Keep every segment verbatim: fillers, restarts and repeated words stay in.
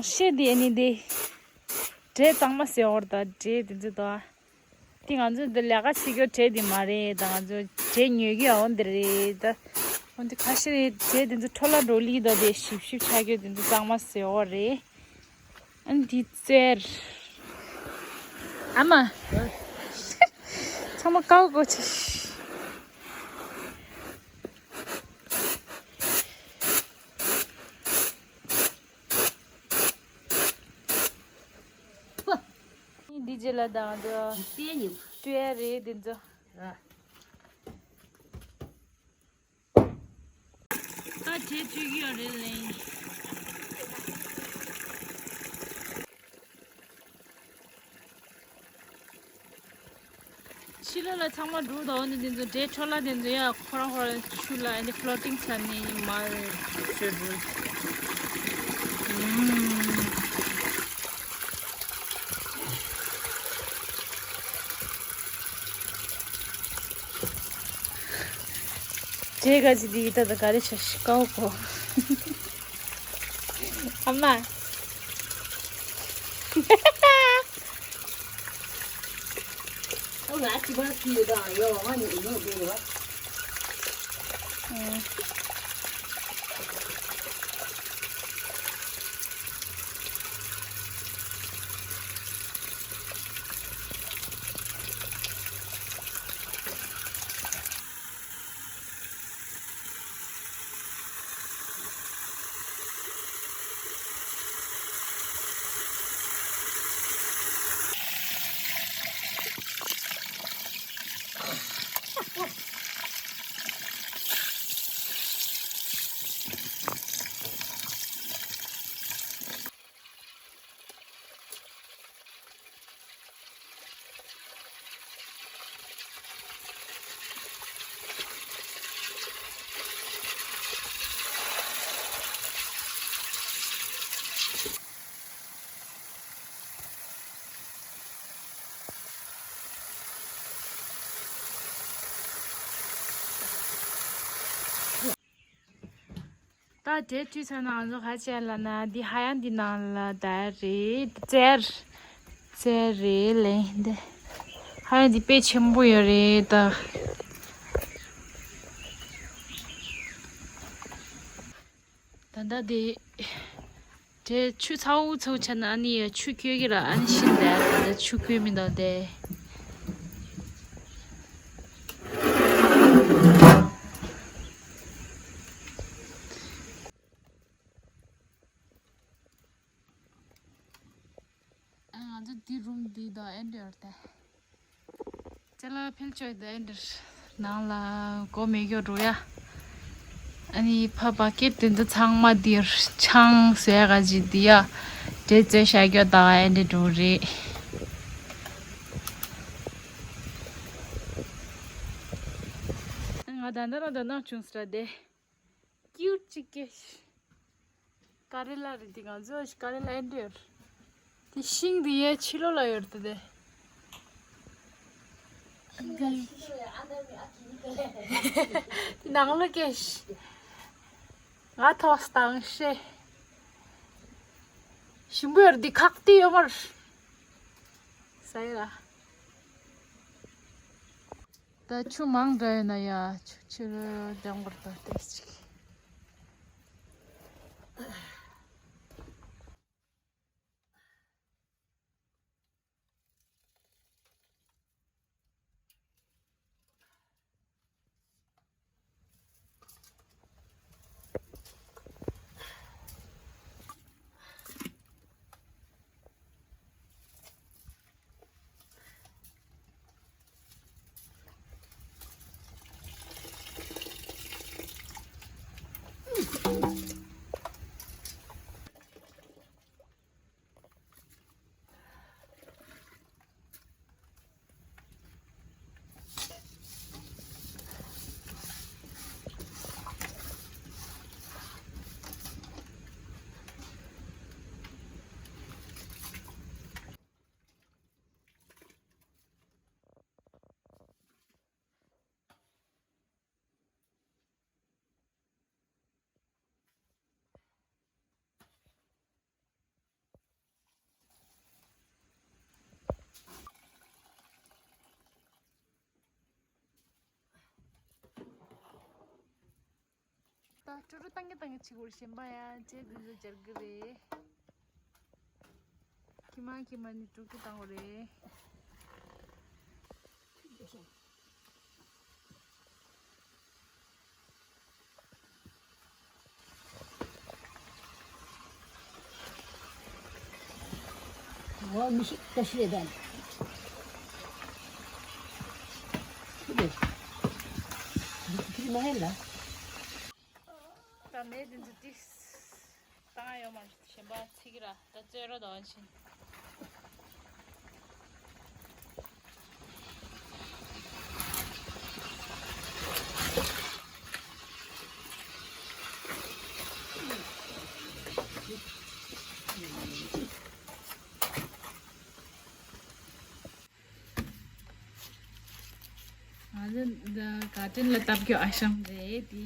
ཤེས་དེ་ནི་དེ། འབྲས་གཙང་མ་ཟེར་བར་ད་འབྲས་དེ་ཚོ་ད། དེ་ང་ཚོ་འདི་ལས་ཀ་བྱེད་རྒྱུ་འབྲས་དེ་མ་རེད་ད། ང་ཚོ་འབྲས་ཉོ་གི་ཡོང་འདི་རེད་ད། འོན་ཏེ་ཁ་ཤས་རེད་འབྲས་དེ་ཚོ་འཕྲོ་བརླག་འགྲོ་ལི་ད། དེ་ཞིབ་ཞིབ་ཆགས་རྒྱུ་དེ་ཚོ་གཙང་མ་ཟེར་བ་རེད། ཨ་ནི་དེ་རྩེར། ཨ་མ། ཚང་མ་ཀའོ་ཀོ་ཆེ། འདི་རྗེས་ལ་དང་འདི་ཏེ་ཉིམ་སྤྲོད་ཡ་རེད་འདི་ཚོ། ད་བྱེད་བཅུག་གི་ཡོད་རེད་ལེ། ཕྱི་ལོགས་ལ་ཚང་མ་འགྲོ་དང་འདི་ཚོ་འབྲས་འཕྲོ་བརླག་འདི་ཚོ་ཡ་ཁོ་རང་ཁོ་རང་ཆུ་ལ་ཨ་ནི་ཕློ་ཊིང་ཆགས་ནས་མར་ཤོར་འགྲོ། འབྲས་ག་ཅི་འདི་ད་ད་ག་རེ་ཆ་ཤི་ཀའོ་ཀོ། ཨ་མ། ཨོ་ང་ཅི་བར་ཁྱི་ཡོད་དང་ཡོད་ང་ནི་ཡོད་དེ་ཡོད། ད་དེ་དུས་ཚོད་ནང་ང་ཚོ་ག་བྱས་ལབ་ན་འདི་ཧ་ཡང་འདི་ནང་ལ་ད་རེད་རྩེར་རྩེར་རེད་ལེ་འདི་ཧ་ཡང་འདི་དཔེ་ཆེན་པོ་ཡོད་རེད་ད། ད་ལྟ་དེ། དེ་ཆུ་ཚ་བོ་ཚ་བོ་ཆགས་ན་ཨ་ནི་ཡ་ཆུ་སྐྱོད་ཀྱི་ར་ཨ་ནི་ཤིན་ཏེ་ད་ལྟ་ཆུ་སྐྱོད་མི་འདུག་དེ། ང་ཚོ་འདི་རུམ་འདི་དང་ཨེ་འདྲ་ཡོད་དེ། ཅ་ལག་ཕལ་ཆེར་དེ་འདིར་ནང་ལ་སྒོ་མེ་སྒྱོ་འགྲོ་ཡ། ཨ་ནི་ཕ་བ་ཀེ་དེ་འདི་ཚང་མ་འདིར་ཆང་ཟས་ག་ཅི་འདི་ཡ། འདྲེ་རྩེ་ཤ་སྒྱོ་དང་ཨེ་འདྲ་འགྲོ་རེད། ང་ད་ལྟ་རང་དུ་ནང་བྱུང་ཟེར་དེ། ཀིའུ་ཅིག་གེ། ཀ་རེ་ལ་རེད་དེ་ང་ཚོ་ཀ་རེ་ལ་ཨེ་འདྲ་ཡོད། དེ་ཤིང་དེ་ཡའི་ཕྱི་ལོགས་ལ་ཡོད་དེ་དེ། དེ་ནང་ལོགས་གེ། ང་ཐོག་སྟངས་ཤེས། ཞིམ་པོ་ཡོད་དེ་ཁག་དེ་ཡོད་མར། ས་ཡ་ལ། ད་ཆུ་མང་དྲགས་ཡོད་ན་ཡ་ཆུ་ཆུ་ལྡང་བར་ད་ཏེས་ཅིག་ཀྲུ་ཀྲུ་བཏང་གི་བཏང་གི་བྱེད་དགོས་ཤེས་པ་ཡ། ཅེ་འདི་ཚོ་སྦྱར་གི་རེད། ཁྱི་མ་ཁྱི་མ་ནི་ཀྲུ་ཀྲུ་བཏང་དགོས་རེད། ཝ་མི་ཤི་ཀ་ཤི་ལེ་དང་། ཁྱི་ལེ། ཁྱི་མ་ཧེ་ལ། ད་མེད་དེ་འདི་ཏིས། བཏང་ཡོད་མ་རེད། གཞན་པ་ཚིག་ར་ད་རྩོད་ར་དང་ཕྱིན། ང་ཚོ་འདི་ག་ཏྲེན་ལ་བཏབ་རྒྱུ་ཨ་ཤམ་རེད་དེ།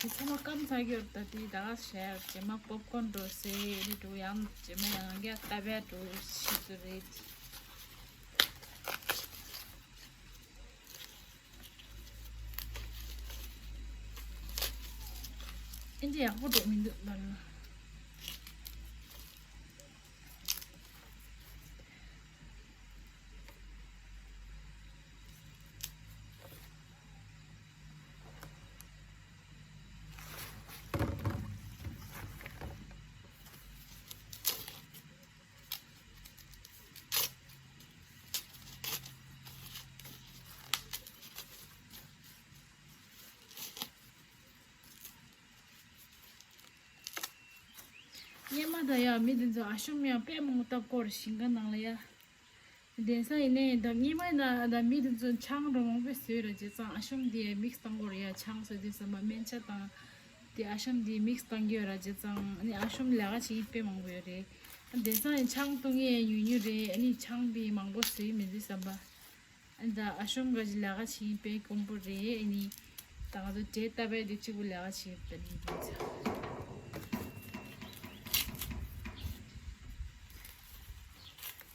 དེ་ཚང་མ་སྐམ་ཚར་རྒྱུ་རེད། ད་དེ་ད་ག་ཤར་རྗེས་མ་པོབ་ཀོན་འགྲོ་སེ་ནི་འགྲོ་ཡང་རྗེས་མ་ཡང་བསྐྱར་བཏབ་ཡ་འགྲོ་ཤི་ཚོད་རེད། ཨིན་ཇི་ཡག་པོ་འགྲོ་མི་འདུག་ལ་ལ། སྔོན་མ་ད་ཡ་མི་དེ་ཚོ་ཨ་ཤོམ་ཡང་དཔེ་མང་པོ་བཏབ་སྐོར་ཞིང་ཁ་ནང་ལ་ཡ། དེང་སང་ཡིན་ནའི་ད་སྔོན་མ་ན་ད་མི་དེ་ཚོ་ཆང་རོ་མང་པོ་བཟོས་ར་བྱས་ཙང་ཨ་ཤོམ་དེ་མིག་སི་བཏང་སྐོར་ཡ། ཆང་བཟོས་དུས་ཙམ་པ་སྨན་ཆ་དང་དེ་ཨ་ཤོམ་དེ་མིག་སི་བཏང་གི་ཡོད་ར་བྱས་ཙང་ཨ་ནི་ཨ་ཤོམ་ལས་ཀ་བྱེད་མཁན་དཔེ་མང་པོ་ཡོད་རེད། དེང་སང་ཡིན་ཆང་བཏུང་ཡས་ཉུང་ཉུང་རེད། ཨ་ནི་ཆང་དེ་མང་པོ་བཟོས་མེད་དུས་ཙམ་པ། ཨ་ནི་ད་ཨ་ཤོམ་ག་ཅི་ལས་ཀ་བྱེད་དཔེ་དཀོན་པོ་རེད། ཨ་ནི་ད་ང་ཚོ་འབྲས་བཏབ་པའི་དེ་གཅིག་པུ་ལས་ཀ་བྱེད་པ་ནི་དེ་ཚོ།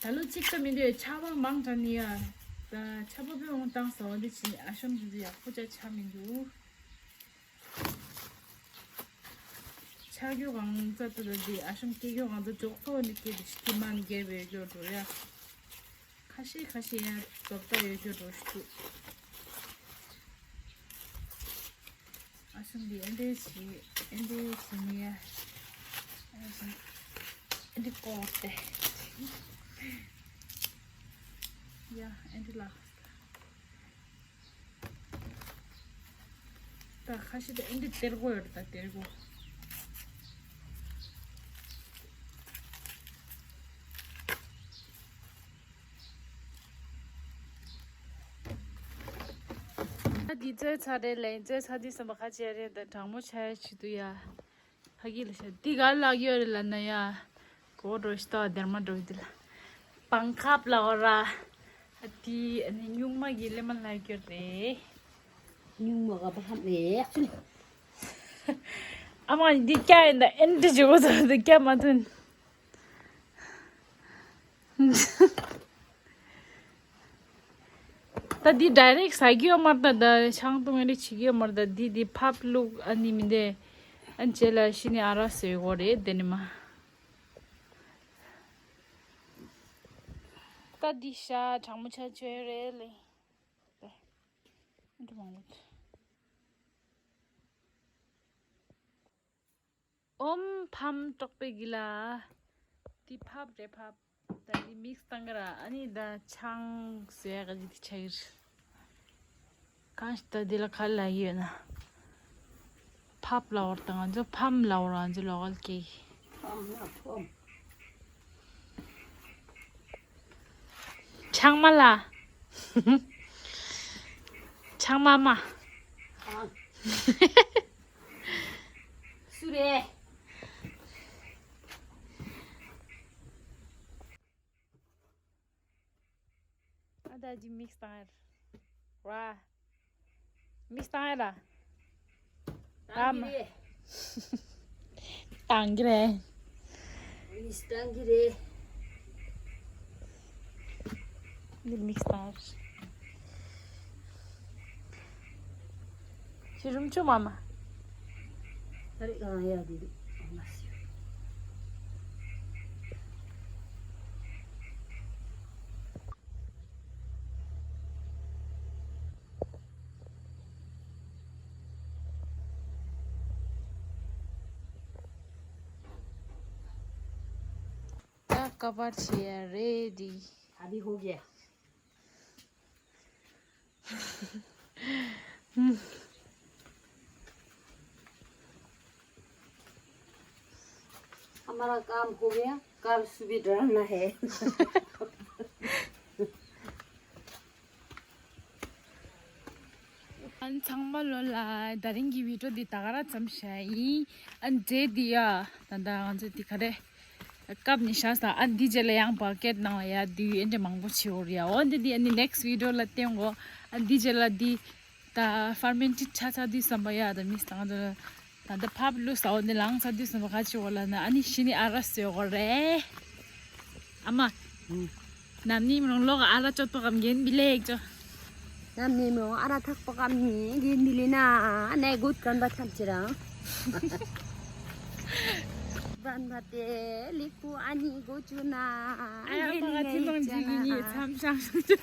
ད་ལོ་གཅིག་ཙམ་མི་འདུག་ཆར་པ་མང་དྲགས་ནི་ཡ། ད་ཆར་པ་དཔེ་མང་བཏང་ཟེར་བ་འདི་བྱས་ཨ་ཤོམ་དེ་ཚོ་ཡག་པོ་ཅིག་ཆགས་མི་འདུག་ཆགས་རྒྱུ་གང་ཙམ་དུ་ལ་འདི་ཨ་ཤོམ་སྐྱེ་རྒྱུ་གང་ཙམ་འཇོག་ཐོག་ནི་སྐྱེ་དུ་ཤི་མ་ནི་རྒྱལ་བའི་རྒྱུ་འགྲོ་ཡ། ཁ་ཤས་ཁ་ཤས་ཡ་རྫོབ་ལྟ་ཡོད་རྒྱུ་འགྲོ་ཤི་འདུག་ཨ་ཤོམ་འདི་ཨེ་འདྲས་བྱེད་ཨེ་འདྲས་བྱེད་ནི་ཡ། ཨ་ཤོམ་ཨེ་འདྲས་བཀོག་སྟེ་ཡ་ཨེ་འདྲས་ལ། ད་ཁ་ཤས་དེ་ཨེ་འདྲས་སྟེར་དགོས་ཡོད་རེད། ད་སྟེར་དགོས། ད་འདི་རྩོད་ཚར་རེད་ལས། རྩོད་ཚར་དུས་ཙམ་པ་ཁ་ཆེ་རེད། ད་གྲང་མོ་ཆགས་ཡ་ཆེད་དུ་ཡ། ཕ་གི་ལ་ཤ་འདི་ག་ལག་ཡོད་རེད་ལབ་ན་ཡ། གོ་འགྲོ་ཤི་ཏོ་སྡེར་མ་འགྲོ་འདི་ལ། བང་ཁབ་ལ་འོ་ར། ཨ་ཏི་ཨ་ནི་སྨྱུག་མ་གི་ལེ་མ་ལ་ཡོད་རེད། སྨྱུག་མ་ག་པ་ཧམ་རེད་ཅི། ཨ་མ་འདི་སྐྱ་ཡིན་ད་ཨེ་འདྲ་བྱེད་དགོས་ཚོད་འདི་སྐྱ་མ་ཐོན། ད་འདི་ཌའི་རེག་ཟ་གི་ཡོད་མ་རེད། ད་ཆང་བཏུང་ཨེ་འདྲ་བྱེད་ཀྱི་ཡོད་མ་རེད། ད་འདི་འདི་ཕབ་བླུགས་ཨ་ནི་མི་འདི་ཨ་ནི་རྗེས་ལ་ཤི་ནི་ཨ་ར་ཟེར་གོ་རེད་དེ་ནི་མ། ད་འདི་ཤ་གྲང་མོ་ཆ་ཆོས་རེད་ལེ། ཨ་འདྲ་མང་པོ། ཨོམ་ཕམ་དཀྲོག་པའི་གི་ལ། དེ་ཕབ་རེ་ཕབ། ད་དེ་མིག་སི་བཏང་གི་ར། ཨ་ནི་ད་ཆང་ཟེར་ག་ཅིག་དེ་ཆ་གི་རེད། གང་ཞིག་ད་དེ་ལ་ག་ལ་ཡོད་ན། ཕབ་ལ་བོར་དང་ང་ཚོ་ཕམ་ལ་བོར་ང་ཚོ་ལོ་གལ་ཀེ། ཕམ་ན་ཕོམ། ཆང་མ་ལ། ཆང་མ་མ། ཨ། སུ་རེད། ཨ་ད་ཅི་མིག་སི་བཏང་ཡར། ཝ། མིག་སི་བཏང་ཡར་ལ། བཏང་གི་རེད། བཏང་གི་རེད། མིག་སི་བཏང་གི་རེད། འདི་མིག་སི་བཏང་ཡར། ཅི་རུམ་ཆུ་མ་མ། ཨ་རེ་ཨ་ཡ་དེ་དུ། ད་ཀ་པར་བྱེད་ཡ་རེད་དི། अभी हो गया। हमारा काम हो गया, कल सुबह डरना है। ཨན་ཚང་མ་ལོ་ལ་ད་རིང་གི་བི་ཌིའོ་འདི་ད་ག་རང་ཙམ་བྱས་ཡིན། ཨན་འདྲེ་འདི་ཡ་ད་ད་ང་ཚོ་འདི་ག་རེ་ཀབ་ནི་ཤ་ས་ཨན་འདི་རྗེས་ལ་ཡང་བ་ཀེད་ནང་ལ་ཡ་འདི་ཨན་འདྲེ་མང་པོ་བྱེད་འོ་རེད་ཡ། འོ་འདི་འདི་ཨ་ནི་ནེག་སི་ཊི་བི་ཌིའོ་ལ་བསྟན་གོ། ཨན་འདི་རྗེས་ལ་འདི་ད་ཕར་མེན་ཊི་ཆ་ཚ་འདི་བསམ་པ་ཡ་ད་མི་སང་ད། ད་ལྟ་ཕབ་ལུས་ས་འོ་ནི་ལངས་ས་དུས་སུ་ཁ་ཆེ་བོ་ལ་ན་ཨ་ནི་ཤི་ནི་ཨ་ར་སོས་གོ་རེད། ཨ་མ། ནམ་ནིང་རང་ལོག་ཨ་ར་ཅོ་ཏོ་གམ་རྒན་མི་ལེགས་ཅོ། ནམ་ནིང་རང་ཨ་ར་ཐག་པོ་གམ་ནི་རྒན་མི་ལེ་ན་ནས་གོད་གན་པ་ཐམས་ཅད་རང་། གན་པ་དེ་ལེགས་པོ་ཨ་ནི་གོ་ཅུ་ན། ཨ་ཡ་མ་ག་ཐི་ལོང་ཇི་གི་ནི་མཚམས་བཞག་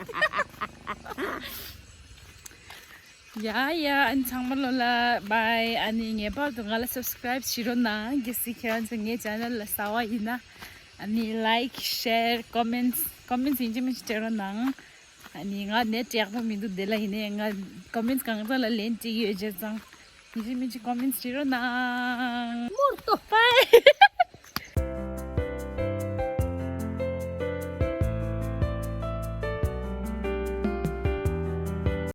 ཡ་ཡ། ཨན་ཚང་མ་ལོ་ལ་བའི། ཨ་ནི་ངེས་པར་དུ་ང་ལ་སབ་སི་ཀ་རའིབ་བྱེད་རོགས་གནང་། གལ་སྲིད་ཁྱེད་རང་ཚོ་ངའི་ཆེ་ནལ་ལ་གསར་བ་ཡིན་ན། ཨ་ནི་ལའིཀ་ཤེར་ཀོ་མེན་ཊི་ཀོ་མེན་ཊི་ཡིན་གཅིག་མིན་གཅིག་སྤྲད་རོགས་གནང་། ཨ་ནི་ང་ནེཊ་ཡག་པོ་མི་འདུག་དེ་ལ་ཡིན་ནའི་ང་ཀོ་མེན་ཊི་གང་ཚང་ལ་ལན་སྤྲད་ཡོད་བྱས་ཙང་ཡིན་གཅིག་མིན་གཅིག་ཀོ་མེན་ཊི་བྱེད་རོགས་གནང་། མོར་ཏོ་བའི།